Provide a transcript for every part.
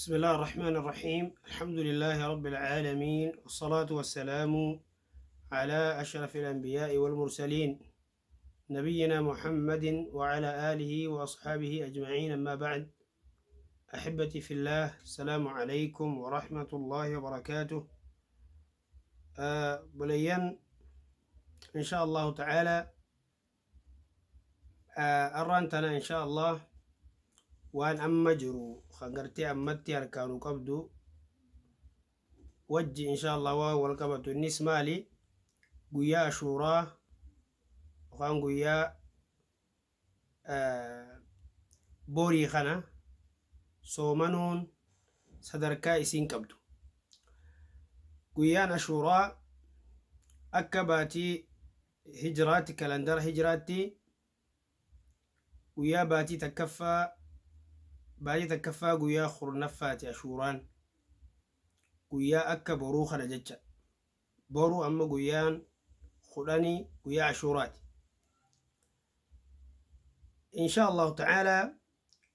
بسم الله الرحمن الرحيم، الحمد لله رب العالمين، والصلاة والسلام على أشرف الأنبياء والمرسلين، نبينا محمد وعلى آله وأصحابه أجمعين، أما بعد. أحبتي في الله، السلام عليكم ورحمة الله وبركاته. Obboleeyyan، إن شاء الله تعالى arraan tana إن شاء الله waan amma jiru kan gartee ammatti harkaanu qabdu wajji إن شاء الله waan wal qabatu. Innis maali? Guyyaa Ashuuraa yookaan guyyaa borii kana soomanuun sadarkaa isiin qabdu. Guyyaan Ashuuraa akka baatii hijraatti, kalandara hijraatti, guyyaa baatii takkaffaa, baatii takkaffaa guyyaa 10ffaati. Ashuuraan guyyaa akka boruu kana jecha. Boruu amma guyyaan 10 guyyaa Ashuuraati إن شاء الله تعالى.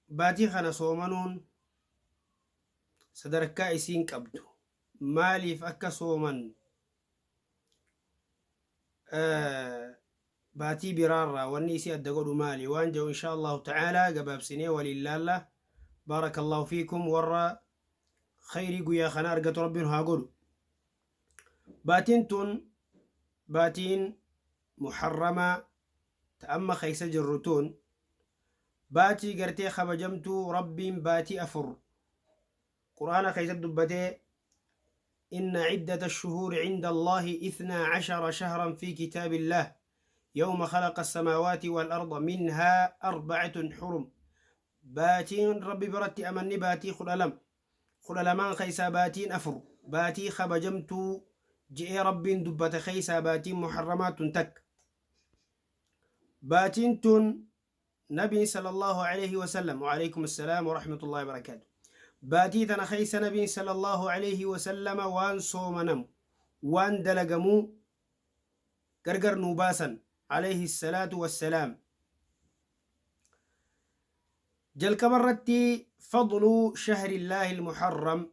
Baatii kana soomanuun sadarkaa isiin qabdu, maaliif akka sooman, baatii biraarraa wanni isii adda godhu maali waan jedhu إن شاء الله تعالى gabaabsinee waliin laalla. بارك الله فيكم. Warra khayrii guyyaa kana argatu Rabbiin haa godhu. Baatiin tun, baatiin Muharramaa ta amma keessa jirru tun, baatii gartee kabajamtuu Rabbiin baatii afur Qur'aana keessatti dubbatee: إن عدة الشهور عند الله 12 شهرا في كتاب الله يوم خلق السماوات والأرض منها أربعة حرم. Baatiin Rabbi biratti amanni baatii 12. 12n keeysaa baatiin afur baatii kabajamtuu je'ee Rabbiin dubbate. Keeysaa baatiin Muharramaa tun takka. Baatiin tun Nabiin صلى الله عليه وسلم، وعليكم السلام ورحمة الله وبركاته، baatii tana keeysa Nabiin صلى الله عليه وسلم waan soomanamu, waan dalagamuu gargar nuu baasan عليه الصلاة والسلام. Jalqaba irratti فضل شهر الله المحرم،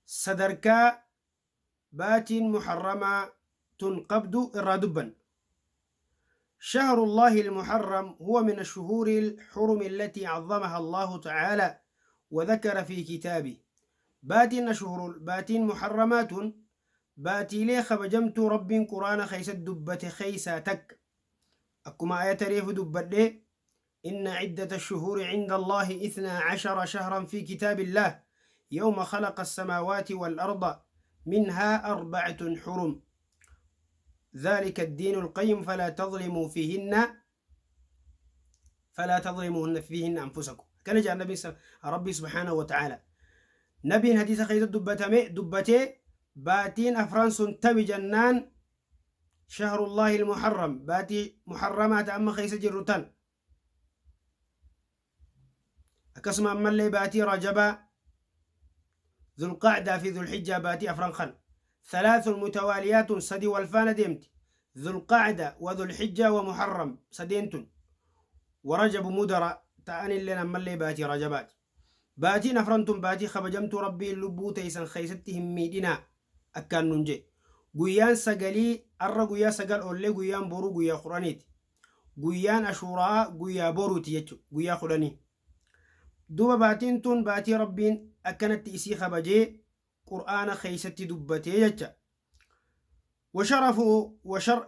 sadarkaa baatiin Muharramaa tun qabdu irraa dubban. شهر الله المحرم هو من الشهور الحرم التي عظمها الله تعالى وذكر في كتابه. باتين شهور، باتين محرمات، baatiilee kabajamtuu Rabbiin Quraana keessa dubbate keeysaa takka. Akkuma ayata reefu dubbadhe: إن عدة الشهور عند الله 12 شهرا في كتاب الله يوم خلق السماوات والأرض منها أربعة حرم ذلك الدين القيم فلا تظلموهن فيهن أنفسكم. كان جاء النبي ربي سبحانه وتعالى نبي حديث خيزة دبتمي دبتي. باتين afran sun tami jennaan شهر الله المحرم، baatii Muharramaat amma keessa jirru tan. Akkasuma ammallee baatii Rajabaa, Dhulqacdaa fi Dhulxijjaa, baatii afran kan ثلاث متواليات، sadi walfaana deemti: ذو القعدة وذو الحجة ومحرم، sadeen tun. ورجب مضر ta'anilleen ammallee baatii Rajabaati. Baatiin afran tun baatii kabajamtuu Rabbiin lubbuu teeysan keeysatti hin miidhinaa akkaan nun jee. Guyyaan sagalii arra guyyaa 9 oollee, guyyaan boruu guyyaa 10ti. Guyyaan Ashuuraa guyyaa boruuti jechu, guyyaa 10. Duuba baatiin tun baatii Rabbiin akkanatti isii kabajee Qur'aana keeysatti dubbatee jecha.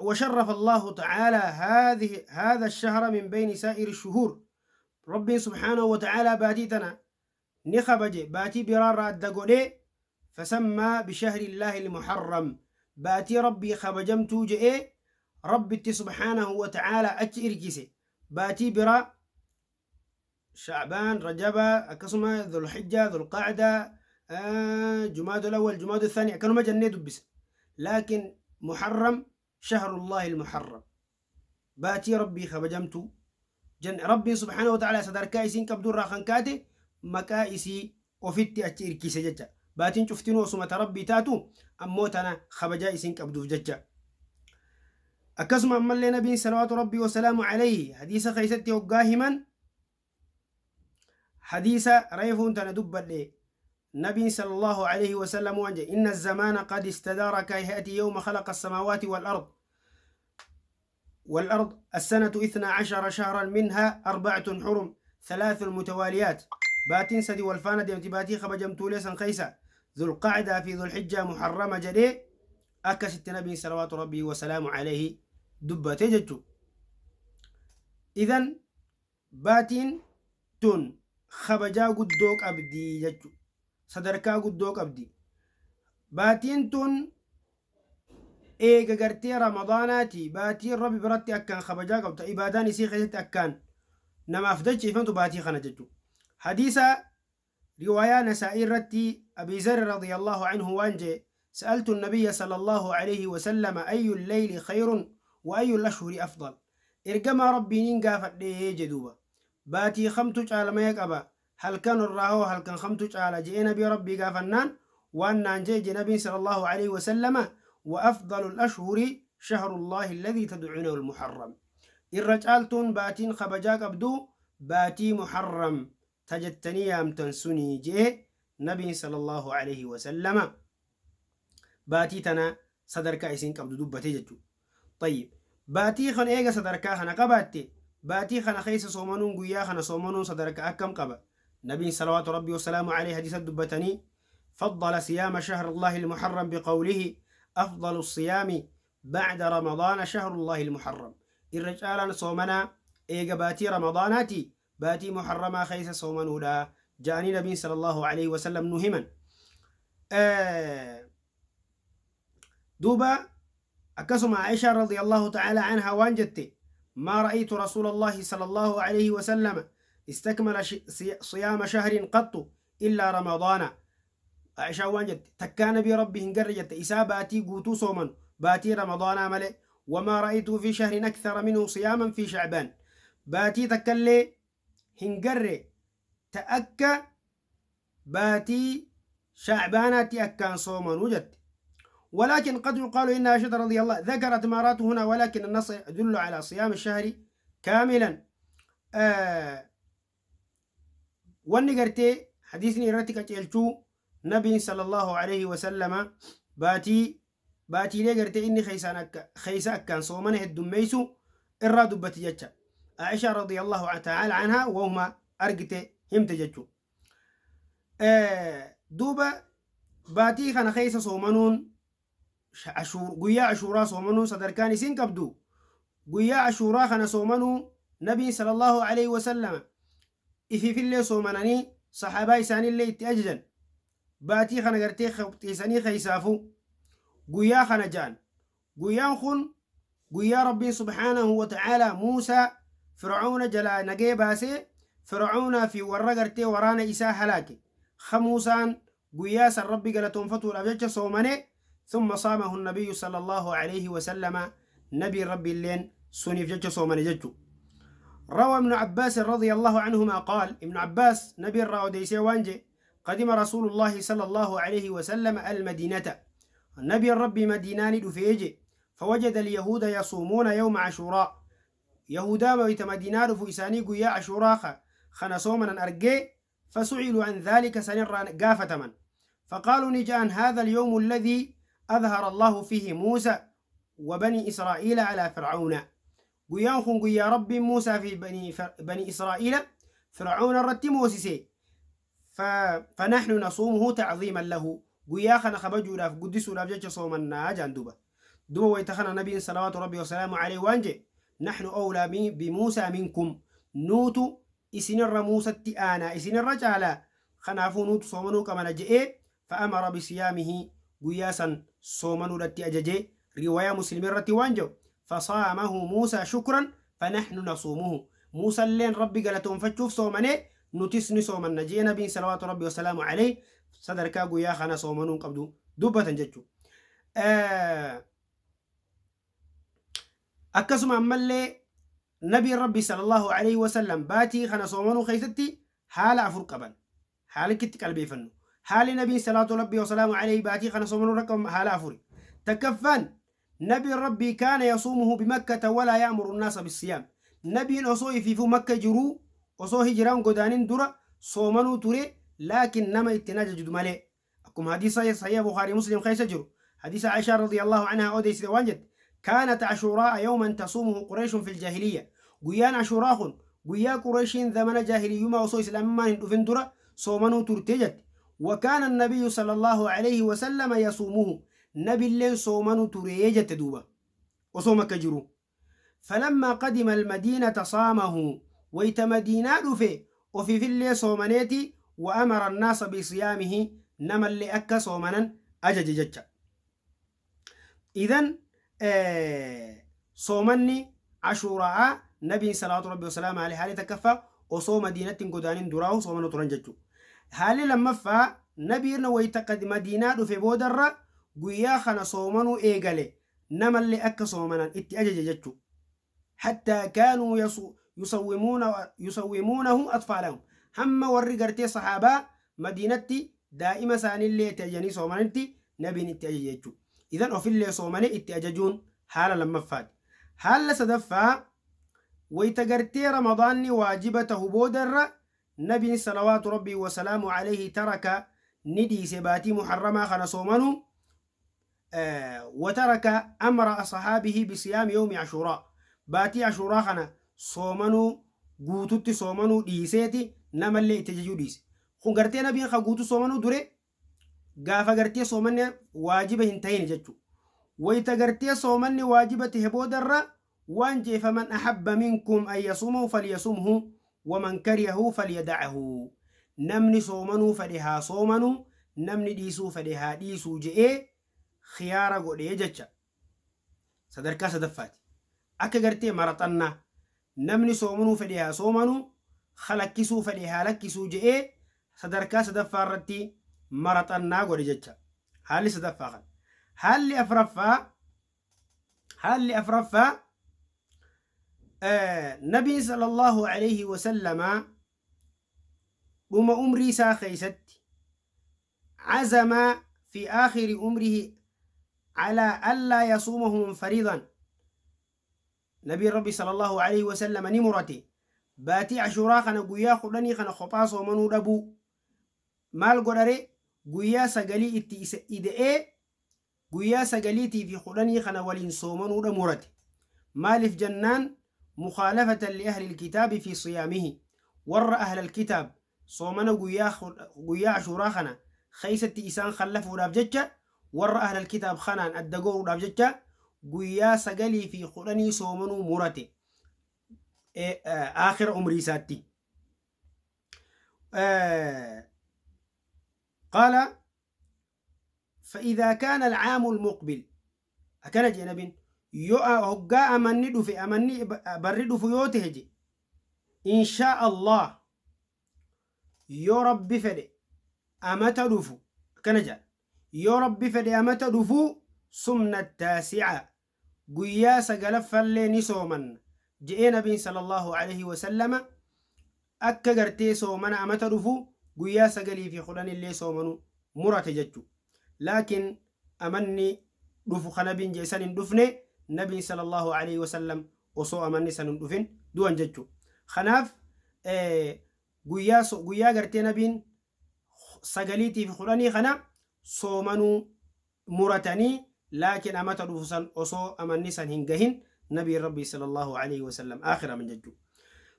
وشرف الله تعالى هذا الشهر من بين سائر الشهور. ربي سبحانه وتعالى baatii tana ni kabaje baatii biraarraa adda godhee. فسمى بشهر الله المحرم، baatii Rabbii kabajamtuu je'ee Rabbitti سبحانه وتعالى achi irkise. Baatii biraa Shacbaan, Rajaba, akkasuma Dhulhijjaa, Dhulqacdaa, Jumaada الأول, Jumaada الثاني, akkanuma jennee dubbisa. Laakiin Muharram, شهر الله المحرم, baatii Rabbii kabajamtuu Rabbiin سبحانه وتعالى sadarkaa isiin qabdurraa kan kaate maqaa isii ofitti achi irkise jecha. Baatiin cuftinuu osuma ta Rabbii taatu, ammoo tana kabajaa isiin qabduuf jecha. Akkasuma ammallee Nabiin صلوات ربي وسلامه عليه hadiisa keessatti hoggaa himan, hadiisa reefuun tana dubbadhe. Nabiin sallallahu alayhi wasallam waan jedhe: inna zamaana qad istadaara kayhati yawma khalaqa as-samaawaati wal ard والأرض، السنة 12 شهرا، منها أربعة حرم، ثلاث متواليات. Baatiin sadi walfaana deemti. Baatii kabajamtuulee san keessa Dhulqacdaa fi Dhulxijjaa Muharrama jedhee akkasitti Nabiin salawaatu Rabbii wasalaamu alayhi dubbate jechu. Idan baatiin tun kabajaa guddoo qabdi jechu, sadarkaa guddoo qabdi. Baatiin tun eega gartee Ramadaanaati baatiin Rabbi biratti akkaan kabajaa qabdu, ibaadaan isii keessatti akkaan namaaf dacheefamtu baatii kana jechu. Hadiisa riwaayaa Nasaa'ii irratti Abii Zarri radiyallahu anhu waan jee: سألت النبي صلى الله عليه وسلم أي الليل خير وأي الأشهر أفضل. Ergamaa Rabbiiniin gaafadhee jedhuuba, baatii kamtu caalamaya qaba, halkan irraa hoo halkan kamtu caala je'ee Nabii Rabbii gaafannaan, waan naan jee je Nabiin sallallahu alaihi wasallama: وأفضل الأشهر شهر الله الذي تدعونه المحرم. Irra caaltuun baatiin kabajaa qabdu baatii Muharram tajettanii yaamtan sunii jee Nabiin sallallahu alaihi wasallama baatii tana sadarkaa isin qabdu dubbate jechuudha. طيب, baatii kana eega sadarkaa kana qabaatte, baatii kana keessa soomanuun, guyyaa kana soomanuun sadarkaa akkam qaba? Nabiin salawaatu Rabbii wasalaamu alayhi hadiisa dubbatanii: فضل صيام شهر الله المحرم بقوله: أفضل الصيام بعد رمضان شهر الله المحرم. الرجال صومنا إيجا باتي رمضاناتي باتي محرما خيس صومنودا جاني نبي صلى الله عليه وسلم نهما. دوبا akkasuma عائشة رضي الله تعالى عنها waan jette: ما رأيت رسول الله صلى الله عليه وسلم استكمل صيام شهر قط إلا رمضان. عائشة waan jette: takkaa Nabii Rabbi hin garre jette isaa baatii guutuu sooman baatii Ramadaanaa malee. وما رأيته في شهر أكثر منه صياما في شعبان. Baatii takkallee hin garre ta akka baatii Shacbaanaatti akkaan soomanuu jette. ولكن قد يقال إن عائشة رضي الله ذكرت ما رأته هنا، ولكن النص يدل على صيام الشهر كاملا. Wanni gartee hadiisni irratti qaceelchuu Nabiin sallallahu alaihi wasallama baatii baatiilee gartee inni keeysaan akka keeysa akkaan soomana heddummeeysu irraa dubbati jecha. Aisha radiyallahu ta'ala anha wahuma argite himte jechu. Duuba baatii kana keeysa soomanuun, guyyaa Ashuuraa soomanuun sadarkaan isin qabdu, guyyaa Ashuuraa kana soomanuu Nabiin sallallahu alaihi wasallama ififillee soomananii saxaabaa isaaniillee itti ajajan. Baatii kana gartee xiisanii keeysaafu guyyaa kana ja'an. Guyyaan kun guyyaa Rabbiin subhaanahu wa ta'aalaa Muusaa Fir'auna jalaa nagee baasee Fir'aunaa fi warra gartee waraana isaa halaake. Muusaan guyyaa san Rabbi galatoonfatuudhaaf jecha soomane. ثم صامه النبي صلى الله عليه وسلم. نبي ربي اللين سنيف jecha soomane jechu. روى ابن عباس رضي الله عنهما قال، ابن عباس نبي الراوديسي waan je: قدم رسول الله صلى الله عليه وسلم المدينة. نبي ربي مدينان دفيج، فوجد اليهود يصومون يوم عاشوراء. يهودا بيت مدينة دفو إساني قيا عاشوراء خنا صومنا أرجي. فسئلوا عن ذلك، سنرى قافة من، فقالوا نجان: هذا اليوم الذي أظهر الله فيه موسى وبني إسرائيل على فرعون. Guyyaan kun guyyaa Rabbiin Muusaa fi bani Israa'iila Fir'auna irratti moosise. فنحن نصومه تعظيما له. Guyyaa kana kabajuudhaaf, guddisuudhaaf jecha soomannaa jaan. Duuba wayta kana Nabiin salawaatu Rabbii wasalaamu alayhi waan je: نحن أولى بموسى منكم. Nuutu isinirra Muusatti aanaa, isinirra caalaa, kanaafuu nuutu soomanuu qabana je'ee. فأمر بصيامه. Guyyaa san soomanuudhatti ajaje. Riwaayaa Muslim irratti waan jedhu: فصامه موسى شكرا فنحن نصومه. موسى اللين ربي galatoonfachuuf soomane, nutis ni soomanna jee Nabiin salawaatu Rabbi wasalaamu alayhi sadarkaa guyyaa kana soomanuun qabdu dubbatan jechuu. Akkasuma ammallee Nabiin Rabbi sallallahu alaihi wasallam baatii kana soomanuu keessatti haala afur qaban. Haala itti qalbeeffannu, haali Nabiin salaatu Rabbi wasalaamu alaihi baatii kana soomanuu irra qaban haala afuri. Takkaffaan, Nabiin Rabbii كان يصومه بمكة ولا يأمر الناس بالصيام. Nabiin osoo ifiifuu Makka jiruu, osoo hijiraan godaanin dura soomanuu ture. Laakiin nama ittiin ajajdu malee. Akkuma hadiisa Sahiha Bukhaarii Muslim keessa jiru, hadiisa Aishaa radiyallahu anhaa odeessite waan jette: كانت عاشوراء يوما تصومه قريش في الجاهلية. Guyyaan Ashuuraa kun guyyaa Qureeshiin zamana jaahiliyyummaa osoo Islaamummaan hin dhufin dura soomanuu turte jette. وكان النبي صلى الله عليه وسلم يصومه. Nabilleen soomanuu turee jette duuba osoo Makka jiru. فلما قدم المدينة صامه. Wayta Madiinaa dhufe ofiifillee soomaneeti، وأمر الناس بصيامه. Namallee akka soomanan ajaje jecha. إذن soomanni Ashuuraa nabiin صلوات ربي وسلامه عليه haalli takkaffaa osoo Madiinatti hin godaanin duraahu soomanuu turan jechuudha. Haalli lammaffaa, nabiin wayita Madiinaa dhufe boodarra guyyaa kana soomanuu eegale, namallee akka soomanan itti ajaje jechuudha. حتى كانوا يصومونه أطفالهم. Hamma warri gartee sahaabaa Madiinatti daa'ima isaaniillee itti ajajanii soomanitti nabiin itti ajaje jechuudha. إذن ofillee soomanii itti ajajuun haala lammaffaati. Haala sadaffaa, wayita gartee Ramadaanni waajiba tahu boodarra nabiin صلوات ربي وسلامه عليه ترك, ni dhiise baatii Muharramaa kana soomanuu، وترك أمر أصحابه بصيام يوم عاشوراء. Baatii Ashuuraa kana soomanuu, guututti soomanuu dhiiseeti namallee itti ajajuu dhiise. Kun gartee nabiin ka guutuu soomanuu dure gaafa gartee soomanni waajiba hin tahin jechuudha. Wayita gartee soomanni waajiba tahe boodarra waan jee: فمن أحب منكم أن يصومه فليصمه ومن كرهه فليدعه. Namni soomanuu fedhe haa soomanuu, namni dhiisuu fedhe haa dhiisuu je'ee khiyaara godhee jecha. Sadarkaa sadaffaati. Akka gartee maraxannaa namni soomanuu fedhe haa soomanuu, halakkisuu fedhe haa lakkisuu je'ee sadarkaa sadaffaa irratti maraxannaa godhe jecha. Haalli sadaffaa kana. Haalli afraffaa, nabiin صلى الله عليه وسلم dhuma umrii isaa keeysatti عزم في آخر عمره على ألا يصومه منفردا. نبي ربي صلى الله عليه وسلم ni murate baatii Ashuuraa kana guyyaa 10 kana kophaa soomanuu dhabuu. Maal godhare? Guyyaa 9 itti isa ida'ee guyyaa 9tii fi 10 kana waliin soomanuudha murate. Maaliif jennaan, مخالفة لأهل الكتاب في صيامه. Warra أهل الكتاب soomana guyyaa Ashuuraa kana keeysatti isaan kallafuudhaaf jecha, warra أهل الكتاب kanaan adda goruudhaaf jecha guyyaa 9 fi 10 soomanuu murate aakhira umrii isaatti. قال: فإذا كان العام المقبل, akkana jee nabiin, yoo hoggaa amanni dhufe, amanni barri dhufu yoo tahe je, إن شاء الله, yoo Rabbi fedhe amata dhufu, akkana jedha, yoo Rabbi fedhe amata dhufu صمنا التاسع, guyyaa sagalaffallee ni soomanna je'ee nabiin صلى الله عليه وسلم. Akka gartee soomana amata dhufu guyyaa 9 fi 10 illee soomanu murate jechu. Laakiin amanni dhufu ka nabiin jee san hin dhufne. Nabiin صلى الله عليه وسلم osoo amanni san hin dhufin du'an jechu. Kanaaf guyyaa gartee nabiin 9tii fi 10 kana soomanuu muratanii, laakiin amata dhufu san osoo amanni san hin gahin nabiin rabbii صلى الله عليه وسلم aakhira man jechuu.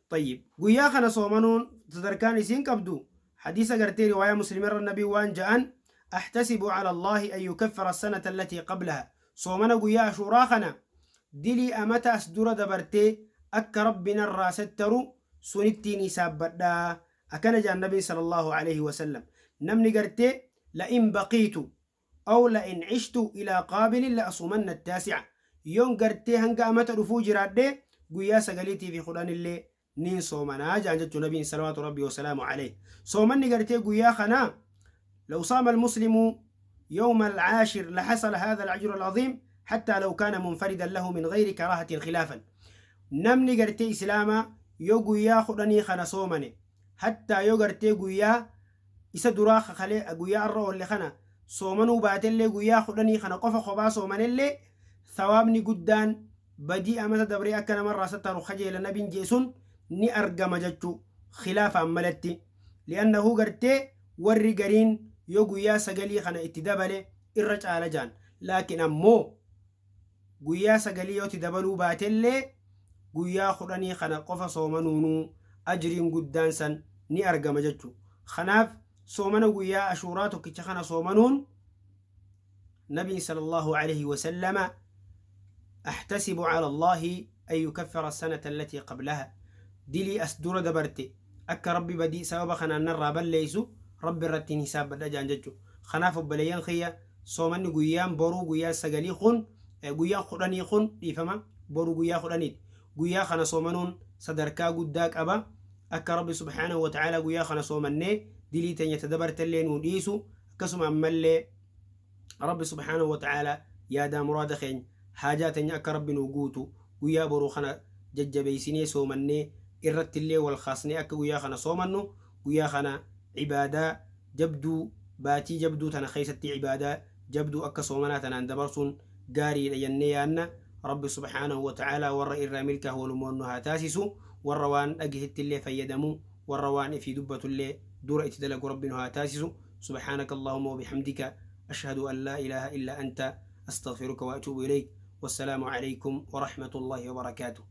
طيب, guyyaa kana soomanuun sadarkaan isiin qabdu, hadiisa gartee riwaaya Muslimirra nabii waan ja'an: أحتسب على الله أن يكفر السنة التي قبلها. Soomana guyyaa Ashuuraa kana dilii amata as dura dabartee akka Rabbina irraa sattaru sunittiin hisaabbadhaa, akkana jedhan nabiin صلى الله عليه وسلم. Namni gartee لئن بقيت أو لئن عشت إلى قابل لأصومن التاسع. Yoon gartee hanga amata dhufuu jiraadhee guyyaa 9tii fi 10 illee nin soomanaa jedhan jechuu nabiin صلوات ربي وسلامه عليه. Soomanni gartee guyyaa kanaa, لو صام المسلم يوم العاشر لحصل هذا الأجر العظيم حتى لو كان منفردا له من غير كراهة خلافا. Namni gartee Islaamaa yoo guyyaa 10 kana soomane, hattaa yoo gartee guyyaa isa duraa kakalee guyyaa arra oolle kana soomanuu baatellee, guyyaa 10 kana qofa kophaa soomanellee, thawaabni guddaan badii amata dabree akka namarraa sattaru kajeela nabiin jeesun ni argama jechuu, khilaafaan malatti. لأنه gartee Warri gariin yoo guyyaa sagalii kana itti dabale irra caala jaan. Laakiin ammoo guyyaa sagalii yoo itti dabaluu baatellee guyyaa kudhanii kana qofa soomanuunuu ajriin guddaan san ni argama jechu. Kanaaf soomana guyyaa ashuuraa tokkicha kana soomanuun nabiin sallallahu alaihi wasallama ahtasibu ala Allahi an yukaffira sanata allatii qablaha dilii as dura dabarte akka Rabbi badii sababa kanaan narraa balleeysu Rabbi irrattiin hisaabbadha jaan jechu. Kanaaf obboleeyyan kiyya soomanni guyyaan boruu guyyaan sagalii kun guyyaan kudhanii kun dhiifama boru guyyaa kudhaniiti. Guyyaa kana soomanuun sadarkaa guddaa qaba. Akka Rabbi subhaanahu wa ta'aalaa guyyaa kana soomannee dilii teenya ta dabartellee nuu dhiisu akkasuma ammallee Rabbi subhaanahu wa ta'aalaa yaadaa muraada keenya haajaa teenya akka Rabbi nuu guutu guyyaa boruu kana jajjabeeysinee soomannee irrattillee wal kaasnee akka guyyaa kana soomannu guyyaa kana ibaadaa jabduu baatii jabduu tana keessatti ibaadaa jabduu akka soomanaa tanaan dabarsuun gaariidha jennee yaanna. Rabbi subhaanahu wa ta'aalaa warra irraa milkaahu walumaan nu haa taasisu. Warra waan dhagahettillee fayyadamu warra waan ifii dubbatullee dura itti dalagu Rabbi nu haa taasisu. Subhaanaka Allahumma wa bihamdika ashhadu an laa ilaaha illa anta astaghfiruka wa atuubu ilayk. Wassalaamu alaykum wa rahmatullahi wa barakaatuh.